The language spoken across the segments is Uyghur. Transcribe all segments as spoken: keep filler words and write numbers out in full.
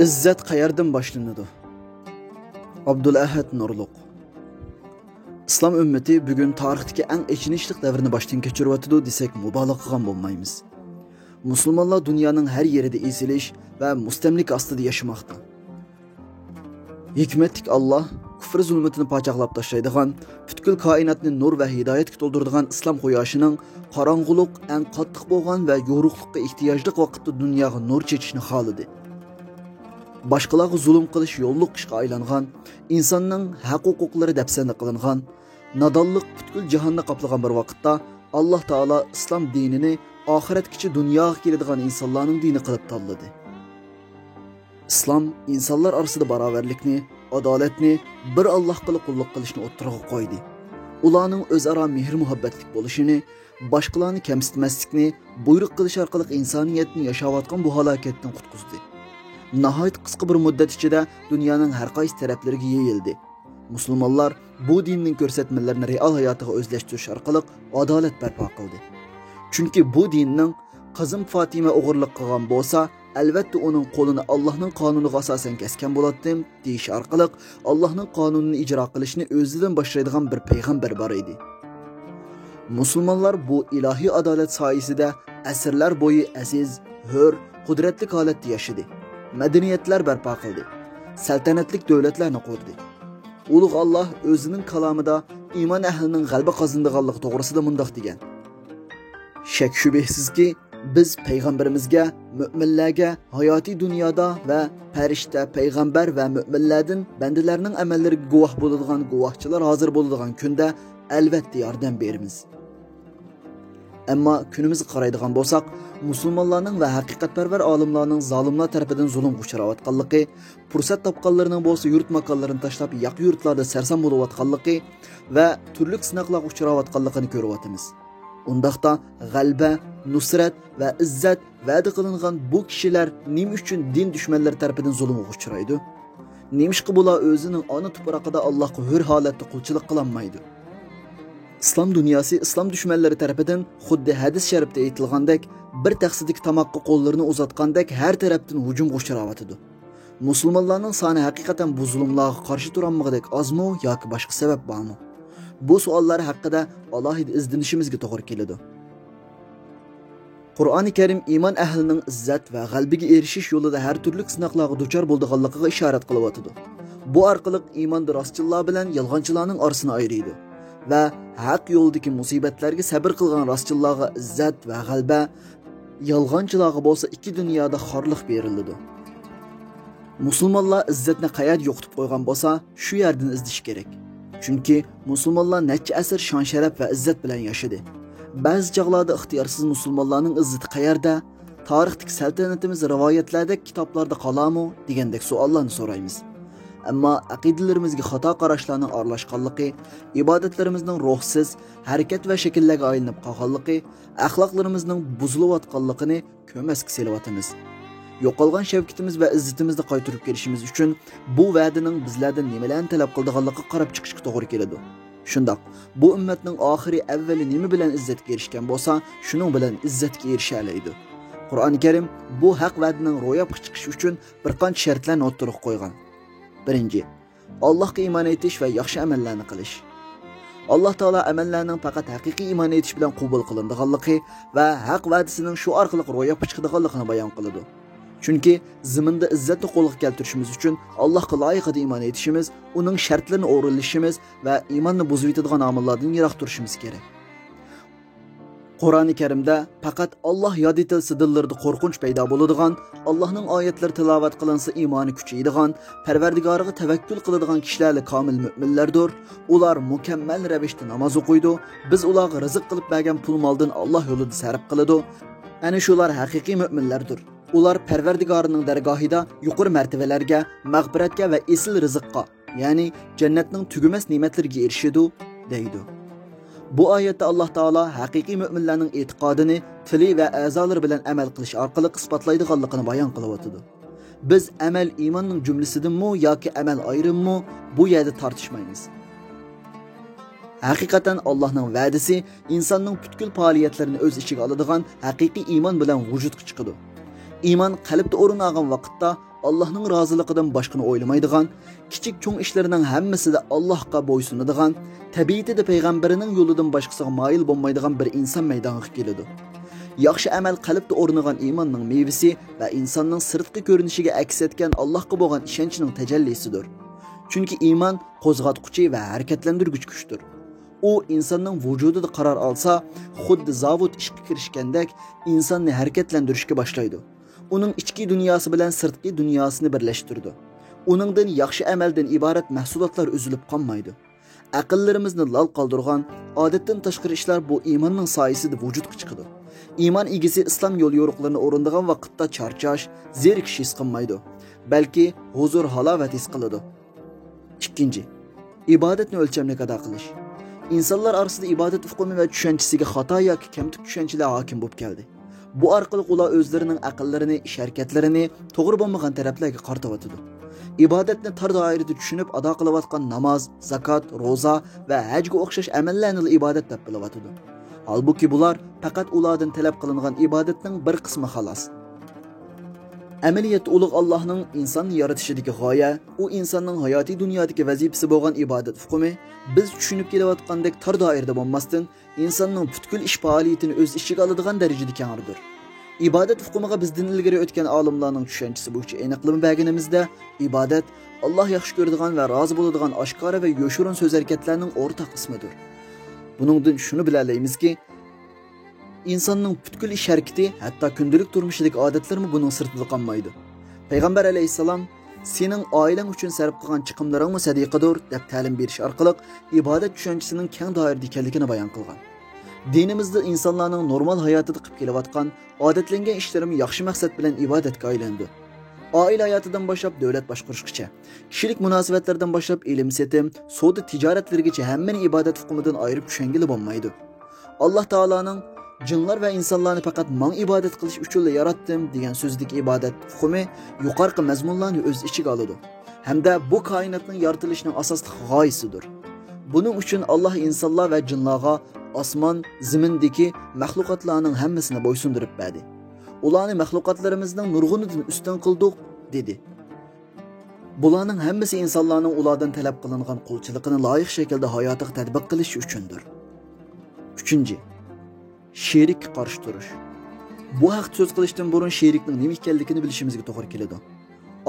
ئىززەت قەيەردىن باشلىنىدۇ؟ ئابدۇلئەھەد نۇرلۇق. ئىسلام ئۈممىتى بۈگۈن تارىختىكى ئەڭ ئېچىنىشلىق دەۋرنى باشتىن كەچۈرۈۋاتىدۇ دېسەك، مۇبالىغە قىلغان بولمايمىز. مۇسۇلمانلار دۇنيانىڭ ھەر يېرىدە ئېسىلىش ۋە مۇستەملىكە ئاستىدا ياشىماقتا. ھېكمەتلىك ئاللاھ كۇفر زۇلمىتىنى پاچاقلاپ تاشلايدىغان، پۈتكۈل كائىناتنى نۇر ۋە ھىدايەتكە تولدۇرىدىغان ئىسلام قۇياشىنىڭ قاراڭغۇلۇق ئەڭ قاتتىق بولغان ۋە يورۇقلۇققا ئېھتىياجلىق ۋاقىتتا دۇنياغا نۇر چېچىشنى خالىدى. باشقىلارغا زۇلۇم قىلىش يوللۇق ئىشقا ئايلانغان، ئىنساننىڭ ھەق-ھوقۇقلىرى دەپسەندە قىلىنغان، نادانلىق پۈتكۈل جاھاننى قاپلىغان بىر ۋاقىتتا، ئاللاھ تائالا ئىسلام دىنىنى ئاخىرەتكىچە دۇنياغا كېلىدىغان ئىنسانلارنىڭ دىنى قىلىپ تاللىدى. ئىسلام ئىنسانلار ئارىسىدا باراۋەرلىكنى، ئادالەتنى، بىر ئاللاھقىلا قۇللۇق قىلىشنى ئوتتۇرىغا قويدى. ئۇلارنىڭ ئۆزئارا مېھىر-مۇھەببەتلىك بولۇشىنى، باشقىلارنى كەمسىتمەسلىكنى، بۇيرۇق قىلىش ئارقىلىق ئىنسانىيەتنى ياشاۋاتقان بۇ ھالاكەتتىن قۇتقۇزدى. ناھايىتى قىسقا بىر مۇددەت ئىچىدە دۇنيانىڭ ھەر قايسى تەرەپلىرىگە يېيىلدى. مۇسۇلمانلار بۇ دىننىڭ كۆرسەتمىلىرىنى رېئال ھاياتىغا ئۆزلەشتۈرۈش ئارقىلىق ئادالەت بەرپا قىلدى. چۈنكى بۇ دىننىڭ «قىزىم فاتىمە ئوغرىلىق قىلغان بولسا، ئەلۋەتتە ئۇنىڭ قولىنى ئاللاھنىڭ قانۇنىغا ئاساسەن كەسكەن بولاتتىم» دېيىشى ئارقىلىق ئاللاھنىڭ قانۇنىنى ئىجرا قىلىشنى ئۆزىدىن باشلايدىغان بىر پەيغەمبەر بار ئىدى. مۇسۇلمانلار بۇ ئىلاھىي ئادالەت سايىسىدە ئەسىرلەر بويى ئەزىز، ھۆر، قۇدرەتلىك ھالەتتە ياشىدى. مەدەنىيەتلەر بەرپا قىلدى. سەلتەنەتلىك دۆلەتلەرنى قۇردى. ئۇلۇغ ئاللاھ ئۆزىنىڭ كالامىدا ئىمان ئەھلىنىڭ غەلىبە قازىنىدىغانلىقى توغرىسىدا مۇنداق دېگەن: شەك-شۈبھىسىزكى، بىز پەيغەمبىرىمىزگە، مۆمىنلەرگە ھاياتىي دۇنيادا ۋە پەرىشتە، پەيغەمبەر ۋە مۆمىنلەردىن بەندىلەرنىڭ ئەمەللىرىگە گۇۋاھ بولىدىغان گۇۋاھچىلار ھازىر بولىدىغان كۈندە ئەلۋەتتە ياردەم بېرىمىز. ئەمما كۈنىمىزگە قارايدىغان بولساق، مۇسۇلمانلارنىڭ ۋە ھەقىقەتپەرۋەر ئالىملارنىڭ زالىملار تەرىپىدىن زۇلۇمغا ئۇچراۋاتقانلىقى، پۇرسەت تاپقانلىرىنىڭ بولسا يۇرت ماكانلىرىنى تاشلاپ، ياقا يۇرتلاردا سەرسان بولۇۋاتقانلىقى ۋە تۈرلۈك سىناقلارغا ئۇچراۋاتقانلىقىنى كۆرۈۋاتىمىز. ئۇنداقتا غەلىبە، نۇسرەت ۋە ئىززەت ۋەدە قىلىنغان بۇ كىشىلەر نېمە ئۈچۈن دىن دۈشمەنلىرى تەرىپىدىن زۇلۇمغا ئۇچرايدۇ؟ نېمىشقا بۇلار ئۆزىنىڭ ئانا تۇپرىقىدا ئاللاھقا ھۆر ھالەتتە قۇلچىلىق قىلالمايدۇ؟ ئىسلام دۇنياسى ئىسلام دۈشمەنلىرى تەرىپىدىن خۇددى ھەدىس شەرىپتە ئېيتىلغاندەك، بىر تەخسىدىكى تاماققا قوللىرىنى ئۇزاتقاندەك ھەر تەرەپتىن ھۇجۇمغا ئۇچراۋاتىدۇ. مۇسۇلمانلارنىڭ سانى ھەقىقەتەن بۇ زۇلۇملارغا قارشى تۇرالمىغۇدەك ئازمۇ ياكى باشقا سەۋەب بارمۇ؟ بۇ سوئاللار ھەققىدە ئالاھىدە ئىزدىنىشىمىزگە توغرا كېلىدۇ. قۇرئانى كەرىم ئىمان ئەھلىنىڭ ئىززەت ۋە غەلىبىگە ئېرىشىش يولىدا ھەر تۈرلۈك سىناقلارغا دۇچار بولىدىغانلىقىغا ئىشارەت قىلىۋاتىدۇ. بۇ ئارقىلىق ئىماندا راستچىللار بىلەن يالغانچىلارنىڭ ئارىسىنى ئايرىيدۇ ۋە ھەق يولىدىكى مۇسىبەتلەرگە سەبرى قىلغان راستچىللارغا ئىززەت ۋە غەلىبە، يالغانچىلارغا بولسا ئىككى دۇنيادا خارلىق بېرىلىدۇ. مۇسۇلمانلار ئىززەتنى قەيەردە يوقىتىپ قويغان بولسا، شۇ يەردىن ئىزدىشى كېرەك. چۈنكى مۇسۇلمانلار نەچچە ئەسىر شان-شەرەپ ۋە ئىززەت بىلەن ياشىدى. بەزى چاغلاردا ئىختىيارسىز مۇسۇلمانلارنىڭ ئىززىتى قەيەردە؟ تارىختىكى سەلتەنىتىمىز رىۋايەتلەردەك، كىتابلاردا قالامۇ؟ دېگەندەك سوئاللارنى سورايمىز. ئەمما ئەقىدىلىرىمىزگە خاتا قاراشلارنىڭ ئارىلاشقانلىقى، ئىبادەتلىرىمىزنىڭ روھسىز، ھەرىكەت ۋە شەكىللەرگە ئايلىنىپ قالغانلىقى، ئەخلاقلىرىمىزنىڭ بۇزۇلۇۋاتقانلىقىنى كۆم ئەسكە سېلىۋاتىمىز. يوقالغان شەۋكىتىمىز ۋە ئىززىتىمىزنى قايتۇرۇپ كېلىشىمىز ئۈچۈن بۇ ۋەدىنىڭ بىزلەردىن نېمىلەرنى تەلەپ قىلىدىغانلىقىغا قاراپ چىقىشقا توغرا كېلىدۇ. شۇنداق، بۇ ئۈممەتنىڭ ئاخىرى ئەۋۋىلى نېمە بىلەن ئىززەتكە ئېرىشكەن بولسا، شۇنىڭ بىلەن ئىززەتكە ئېرىشەلەيدۇ. قۇرئانى كەرىم بۇ ھەق ۋەدىنىڭ روياپقا چىقىشى ئۈچۈن بىر قانچە شەرتلەرنى ئوتتۇرىغا قويغان. بىرىنچى، ئاللاھقا ئىمان ئېيتىش ۋە ياخشى ئەمەللەرنى قىلىش. ئاللاھ تائالا ئەمەللەرنىڭ پەقەت ھەقىقىي ئىمان ئېيتىش بىلەن قوبۇل قىلىنىدىغانلىقى ۋە ھەق ۋەدىسىنىڭ شۇ ئارقىلىق روياپقا چىقىدىغانلىقىنى بايان قىلىدۇ. چۈنكى زېمىندا ئىززەتنى قولغا كەلتۈرۈشىمىز ئۈچۈن، ئاللاھقا لايىقىدا ئىمان ئېيتىشىمىز، ئۇنىڭ شەرتلىرىنى ئورۇنلىشىمىز ۋە ئىماننى بۇزۇۋېتىدىغان ئامىللاردىن يىراق تۇرۇشىمىز كېرەك. قۇرئانى كەرىمدە پەقەت ئاللاھ ياد ئېتىلسا دىللىرىدا قورقۇنچ پەيدا بولىدىغان، ئاللاھنىڭ ئايەتلىرى تىلاۋەت قىلىنسا ئىمانى كۈچىيىدىغان، پەرۋەردىگارىغا تەۋەككۈل قىلىدىغان كىشىلەرلا كامىل مۆمىنلەردۇر. ئۇلار مۇكەممەل رەۋىشتە ناماز ئوقۇيدۇ. بىز ئۇلارغا رىزىق قىلىپ بەرگەن پۇل-مالدىن ئاللاھ يولىدا سەرپ قىلىدۇ. ئەنە شۇلار ھەقىقىي مۆمىنلەردۇر. ئۇلار پەرۋەردىگارىنىڭ دەرگاھىدا يۇقىرى مەرتىۋىلەرگە، مەغپىرەتكە ۋە ئېسىل رىزىققا، يەنى جەننەتنىڭ تۈگىمەس نېمەتلىرىگە ئېرىشىدۇ، دەيدۇ. بۇ ئايەتتە ئاللاھ تائالا ھەقىقىي مۆمىنلەرنىڭ ئېتىقادىنى تىلى ۋە ئەزالىرى بىلەن ئەمەل قىلىش ئارقىلىق ئىسپاتلايدىغانلىقىنى بايان قىلىۋاتىدۇ. بىز ئەمەل ئىماننىڭ جۈملىسىدىنمۇ ياكى ئەمەل ئايرىمىمۇ، بۇ يەردە تارتىشمايمىز. ھەقىقەتەن ئاللاھنىڭ ۋەدىسى ئىنساننىڭ پۈتكۈل پائالىيەتلىرىنى ئۆز ئىچىگە ئالىدىغان ھەقىقىي ئىمان بىلەن ۋۇجۇدقا چىقىدۇ. ئىمان قەلبتە ئورۇن ئالغان ۋاقىتتا، ئاللاھنىڭ رازىلىقىدىن باشقىنى ئويلىمايدىغان، كىچىك چوڭ ئىشلىرىنىڭ ھەممىسىدە ئاللاھقا بويسۇنىدىغان، تەبىئىتىدە پەيغەمبىرىنىڭ يولىدىن باشقىسىغا مايىل بولمايدىغان بىر ئىنسان مەيدانغا كېلىدۇ. ياخشى ئەمەل قەلبتە ئورنىغان ئىماننىڭ مېۋىسى ۋە ئىنساننىڭ سىرتقى كۆرۈنۈشىگە ئەكس ئەتكەن ئاللاھقا بولغان ئىشەنچنىڭ تەجەللىسىدۇر. چۈنكى ئىمان قوزغاتقۇچى ۋە ھەرىكەتلەندۈرگۈچ كۈچتۇر. ئۇ ئىنساننىڭ ۋۇجۇدىدا قارار ئالسا، خۇددى زاۋۇت ئىشقا كىرىشكەندەك ئىنساننى ھەرىكەتلەندۈرۈشكە باشلايدۇ. ئۇنىڭ ئىچكى دۇنياسى بىلەن سىرتقى دۇنياسىنى بىرلەشتۈرىدۇ. ئۇنىڭدىن ياخشى ئەمەلدىن ئىبارەت مەھسۇلاتلار ئۈزۈلۈپ قالمايدۇ. ئەقىللىرىمىزنى لال قالدۇرغان، ئادەتتىن تاشقىرى ئىشلار بۇ ئىماننىڭ سايىسىدە ۋۇجۇدقا چىقىدۇ. ئىمان ئىگىسى ئىسلام يوليورۇقلىرىنى ئورۇندىغان ۋاقىتتا چارچاش، زېرىكىش ھېس قىلمايدۇ، بەلكى ھۇزۇر-ھالاۋەت ھېس قىلىدۇ. ئىككىنچى، ئىبادەتنى ئۆلچەملىك ئادا قىلىش. ئىنسانلار ئارىسىدا ئىبادەت ئۇقۇمى ۋە چۈشەنچىسىگە خاتا ياكى كەمتۈك چۈشەنچىلەر ھاكىم بولۇپ كەلدى. بۇ ئارقىلىق ئۇلار ئۆزلىرىنىڭ ئەقىللىرىنى، ئىش ھەرىكەتلىرىنى توغرا بولمىغان تەرەپلەرگە قارىتىۋاتىدۇ. ئىبادەتنى تار دائىرىدە چۈشىنىپ ئادا قىلىۋاتقان ناماز، زاكات، روزا ۋە ھەجگە ئوخشاش ئەمەللەرنىلا ئىبادەت دەپ بىلىۋاتىدۇ. ھالبۇكى، بۇلار پەقەت ئۇلاردىن تەلەپ قىلىنغان ئىبادەتنىڭ بىر قىسمى، خالاس. ئەمەلىيەتتە، ئۇلۇغ ئاللاھنىڭ ئىنساننى يارىتىشىدىكى غايە، ئۇ ئىنساننىڭ ھاياتىي دۇنيادىكى ۋەزىپىسى بولغان ئىبادەت ئۇقۇمى، بىز چۈشىنىپ كېلىۋاتقاندەك تار دائىرىدە بولماستىن، ئىنساننىڭ پۈتكۈل ئىش پائالىيىتىنى ئۆز ئىچىگە ئالىدىغان دەرىجىدە كەڭرىدۇر. ئىبادەت ئۇقۇمىغا بىزدىن ئىلگىرى ئۆتكەن ئالىملارنىڭ چۈشەنچىسى بويىچە ئېنىقلىما بەرگىنىمىزدە، ئىبادەت ئاللاھ ياخشى كۆرىدىغان ۋە رازى بولىدىغان ئاشكارا ۋە يوشۇرۇن سۆز ھەرىكەتلەرنىڭ ئورتاق ئىسمىدۇر. بۇنىڭدىن شۇنى بىلەلەيمىزكى، ئىنساننىڭ پۈتكۈل ئىش ھەرىكىتى، ھەتتا كۈندىلىك تۇرمۇشىدىكى ئادەتلىرىمۇ بۇنىڭ سىرتىدا قالمايدۇ. پەيغەمبەر ئەلەيھىسسالام، «سېنىڭ ئائىلەڭ ئۈچۈن سەرپ قىلغان چىقىملىرىڭمۇ سەدىقىدۇر» دەپ تەلىم بېرىش ئارقىلىق ئىبادەت چۈشەنچىسىنىڭ كەڭ دائىرىدە ئىكەنلىكىنى بايان قىلغان. دىنىمىزدا ئىنسانلارنىڭ نورمال ھاياتىدا قىلىپ كېلىۋاتقان ئادەتلەنگەن ئىشلىرىمۇ ياخشى مەقسەت بىلەن ئىبادەتكە ئايلىنىدۇ. ئائىلە ھاياتىدىن باشلاپ دۆلەت باشقۇرۇشقىچە، كىشىلىك مۇناسىۋەتلەردىن باشلاپ ئىلىم-سېتىم، سودا-تىجارەتلىرىگىچە ھەممىنى ئىبادەت ئۇقۇمىدىن ئايرىپ چۈشەنگىلى بولمايدۇ. ئاللاھ تائالانىڭ «جىنلار ۋە ئىنسانلارنى پەقەت ماڭا ئىبادەت قىلىش ئۈچۈنلا ياراتتىم» دېگەن سۆزىدىكى ئىبادەت ئۇقۇمى يۇقىرىقى مەزمۇنلارنى ئۆز ئىچىگە ئالىدۇ ھەمدە بۇ كائىناتنىڭ يارىتىلىشىنىڭ ئاساسلىق غايىسىدۇر. بۇنىڭ ئۈچۈن ئاللاھ ئىنسانلار ۋە جىنلارغا ئاسمان، زېمىندىكى مەخلۇقاتلارنىڭ ھەممىسىنى بويسۇندۇرۇپ بەردى. «ئۇلارنى مەخلۇقاتلىرىمىزنىڭ نۇرغۇنىدىن ئۈستۈن قىلدۇق» دېدى. بۇلارنىڭ ھەممىسى ئىنسانلارنىڭ ئۇلاردىن تەلەپ قىلىنغان قۇلچىلىقىنى لايىق شەكىلدە ھاياتىغا تەتبىق قىلىشى ئۈچۈندۇر. ئۈچىنچى، شېرىككە قارشى تۇرۇش. بۇ ھەقتە سۆز قىلىشتىن بۇرۇن شېرىكنىڭ نېمە ئىكەنلىكىنى بىلىشىمىزگە توغرا كېلىدۇ.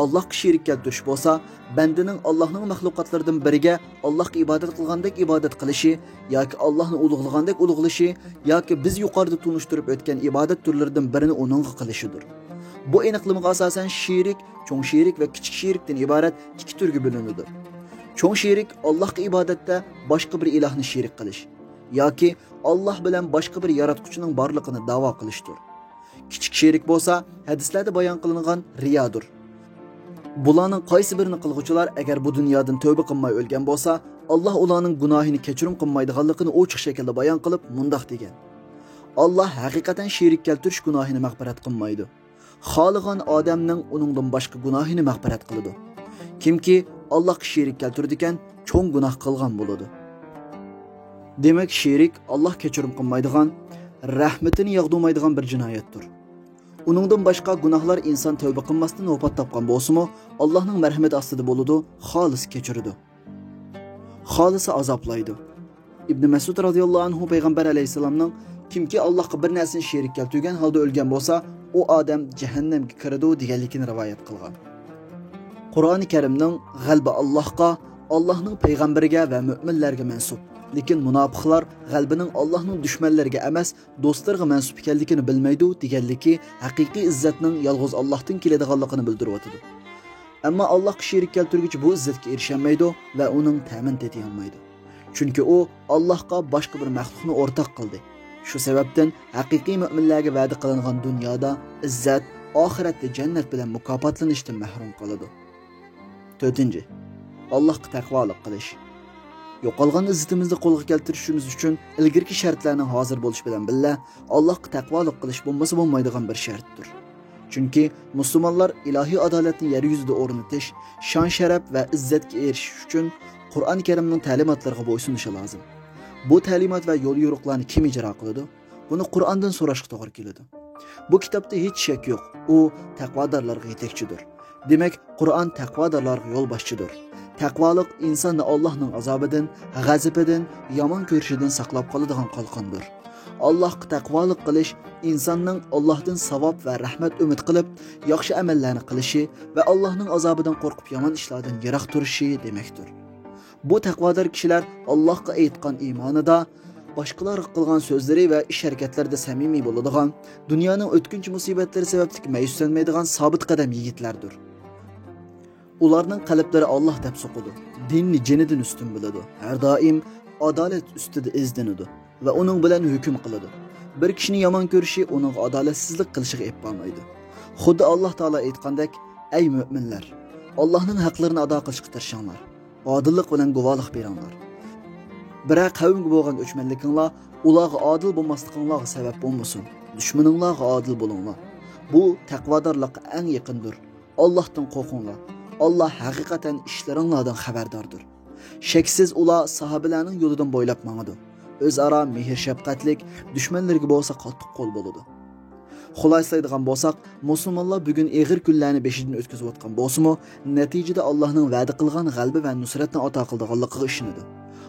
ئاللاھقا شېرىك كەلتۈرۈش بولسا، بەندىنىڭ ئاللاھنىڭ مەخلۇقاتلىرىدىن بىرىگە ئاللاھقا ئىبادەت قىلغاندەك ئىبادەت قىلىشى ياكى ئاللاھنى ئۇلۇغلىغاندەك ئۇلۇغلىشى ياكى بىز يۇقىرىدا تونۇشتۇرۇپ ئۆتكەن ئىبادەت تۈرلىرىدىن بىرىنى ئۇنىڭغا قىلىشىدۇر. بۇ ئېنىقلىمىغا ئاساسەن، شېرىك، چوڭ شېرىك ۋە كىچىك شېرىكتىن ئىبارەت ئىككى تۈرگە بۆلۈنىدۇ. چوڭ شېرىك ئاللاھقا ئىبادەتتە باشقا بىر ئىلاھنى شېرىك قىلىش ياكى ئاللاھ بىلەن باشقا بىر ياراتقۇچىنىڭ بارلىقىنى دەۋا قىلىشتۇر. كىچىك شېرىك بولسا ھەدىسلەردە بايان قىلىنغان رىيادۇر. بۇلارنىڭ قايسى بىرىنى قىلغۇچىلار ئەگەر بۇ دۇنيادىن تەۋبە قىلماي ئۆلگەن بولسا، ئاللاھ ئۇلارنىڭ گۇناھىنى كەچۈرۈم قىلمايدىغانلىقىنى ئوچۇق شەكىلدە بايان قىلىپ مۇنداق دېگەن: «ئاللاھ ھەقىقەتەن شېرىك كەلتۈرۈش گۇناھىنى مەغپىرەت قىلمايدۇ. خالىغان ئادەمنىڭ ئۇنىڭدىن باشقا گۇناھىنى مەغپىرەت قىلىدۇ. كىمكى ئاللاھقا شېرىك كەلتۈرىدىكەن، چوڭ گۇناھ قىلغان بولىدۇ.» دېمەك، شېرىك ئاللاھ كەچۈرۈم قىلمايدىغان، رەھمىتىنى ياغدۇرمايدىغان بىر جىنايەتتۇر. ئۇنىڭدىن باشقا گۇناھلار ئىنسان تەۋبە قىلماستىن ۋاپات تاپقان بولسىمۇ، ئاللاھنىڭ مەرھىمىتى ئاستىدا بولىدۇ، خالىس كەچۈرىدۇ. خالىسا ئازابلايدۇ. ئىبنى مەسئۇد رازىياللاھۇ ئەنھۇ پەيغەمبەر ئەلەيھىسسالامنىڭ، «كىمكى ئاللاھقا بىر نەرسىنى شېرىك كەلتۈرگەن ھالدا ئۆلگەن بولسا، ئۇ ئادەم جەھەننەمگە كىرىدۇ» دېگەنلىكىنى رىۋايەت قىلغان. قۇرئانى كەرىمنىڭ غەلىبە ئاللاھقا، ئاللاھنىڭ پەيغەمبىرىگە ۋە مۆمىنلەرگە مەنسۇپ، لېكىن مۇناپىقلار غەلىبىنىڭ ئاللاھنىڭ دۈشمەنلىرىگە ئەمەس، دوستلىرىغا مەنسۇپ ئىكەنلىكىنى بىلمەيدۇ دېگەنلىكى ھەقىقىي ئىززەتنىڭ يالغۇز ئاللاھتىن كېلىدىغانلىقىنى بىلدۈرۈۋاتىدۇ. ئەمما ئاللاھقا شېرىك كەلتۈرگۈچى بۇ ئىززەتكە ئېرىشەلمەيدۇ ۋە ئۇنىڭ تەمىنى تېتىيالمايدۇ. چۈنكى ئۇ ئاللاھقا باشقا بىر مەخلۇقنى ئورتاق قىلدى. شۇ سەۋەبتىن ھەقىقىي مۆمىنلەرگە ۋەدە قىلىنغان دۇنيادا ئىززەت، ئاخىرەتتە جەننەت بىلەن مۇكاپاتلىنىشتىن مەھرۇم قالىدۇ. تۆتىنچى، ئاللاھقا تەقۋالىق قىلىش. يوقالغان ئىززىتىمىزنى قولغا كەلتۈرۈشىمىز ئۈچۈن ئىلگىرىكى شەرتلەرنىڭ ھازىر بولۇشى بىلەن بىللە، ئاللاھقا تەقۋالىق قىلىش بولمىسا بولمايدىغان بىر شەرتتۇر. چۈنكى مۇسۇلمانلار ئىلاھىي ئادالەتنى يەر يۈزىدە ئورنىتىش، شان-شەرەپ ۋە ئىززەتكە ئېرىشىش ئۈچۈن قۇرئان كەرىمنىڭ تەلىماتلىرىغا بويسۇنۇشى لازىم. بۇ تەلىمات ۋە يوليورۇقلارنى كىم ئىجرا قىلىدۇ؟ بۇنى قۇرئاندىن سوراشقا توغرا كېلىدۇ. بۇ كىتابتا ھېچ شەك يوق، ئۇ تەقۋادارلارغا يېتەكچىدۇر. دېمەك، قۇرئان تەقۋادارلارغا يولباشچىدۇر. تەقۋالىق ئىنساننى ئاللاھنىڭ ئازابىدىن، غەزىپىدىن، يامان كۆرۈشىدىن ساقلاپ قالىدىغان قالقاندۇر. ئاللاھقا تەقۋالىق قىلىش ئىنساننىڭ ئاللاھتىن ساۋاب ۋە رەھمەت ئۈمىد قىلىپ، ياخشى ئەمەللەرنى قىلىشى ۋە ئاللاھنىڭ ئازابىدىن قورقۇپ يامان ئىشلاردىن يىراق تۇرۇشى دېمەكتۇر. بۇ تەقۋادار كىشىلەر ئاللاھقا ئېيتقان ئىمانىدا، باشقىلارغا قىلغان سۆزلىرى ۋە ئىش-ھەرىكەتلىرىدە سەمىمىي بولىدىغان، دۇنيانىڭ ئۆتكۈنچى مۇسىبەتلىرى سەۋەبلىك مەيۈسلەنمەيدىغان سابىت قەدەم يىگىتلەردۇر. ئۇلارنىڭ قەلبلىرى ئاللاھ دەپ سوقىدۇ، دىننى جېنىدىن ئۈستۈن بىلىدۇ، ھەر دائىم ئادالەت ئۈستىدە ئىزدىنىدۇ ۋە ئۇنىڭ بىلەن ھۆكۈم قىلىدۇ. بىر كىشىنى يامان كۆرۈشى ئۇنىڭغا ئادالەتسىزلىك قىلىشىغا ئېلىپ بارمايدۇ. خۇددى ئاللاھ تائالا ئېيتقاندەك، ئەي مۆمىنلەر، ئاللاھنىڭ ھەقلىرىنى ئادا قىلىشقا تىرىشىڭلار. ئادىللىق بىلەن گۇۋاھلىق بېرىڭلار. بىرەر قەۋمگە بولغان ئۆچمەنلىكىڭلار ئۇلارغا ئادىل بولماسلىقىڭلارغا سەۋەب بولمىسۇن. دۈشمىنىڭلارغا ئادىل بولۇڭلار. بۇ تەقۋادارلىققا ئەڭ يېقىندۇر. ئاللاھتىن قورقۇڭلار. ئاللاھ ھەقىقەتەن ئىشلىرىڭلاردىن خەۋەرداردۇر. شەكسىز ئۇلار ساھابىلەرنىڭ يولىدىن بويلاپ ماڭىدۇ. ئۆزئارا مېھىر-شەپقەتلىك، دۈشمەنلىرىگە بولسا قاتتىق قول بولىدۇ. خۇلاسىلايدىغان بولساق، مۇسۇلمانلار بۈگۈن ئېغىر كۈنلەرنى بېشىدىن ئۆتكۈزۈۋاتقان بولسىمۇ، نەتىجىدە ئاللاھنىڭ ۋەدە قىلغان غەلىبە ۋە نۇسرەتنى ئاتا قىلىدىغانلىقىغا ئىشىنىدۇ.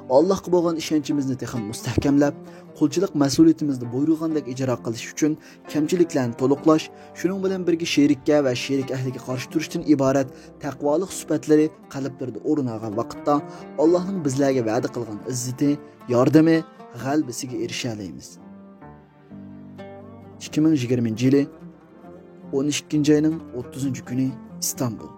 ئاللاھقا بولغان ئىشەنچىمىزنى تېخىمۇ مۇستەھكەملەپ، قۇلچىلىق مەسئۇلىيىتىمىزنى بۇيرۇغاندەك ئىجرا قىلىش ئۈچۈن كەمچىلىكلەرنى تولۇقلاش، شۇنىڭ بىلەن بىرگە شېرىككە ۋە شېرىك ئەھلىگە قارشى تۇرۇشتىن ئىبارەت تەقۋالىق سۈپەتلىرى قەلبلىرىدە ئورۇن ئالغان ۋاقىتتا، ئاللاھنىڭ بىزلەرگە ۋەدە قىلغان ئىززىتى، ياردىمى، غەلىبىسىگە ئېرىشەلەيمىز. ئىككى مىڭ يىگىرمىنچى يىلى ئون ئىككىنچى ئاينىڭ ئوتتۇزىنچى كۈنى، ئىستانبۇل.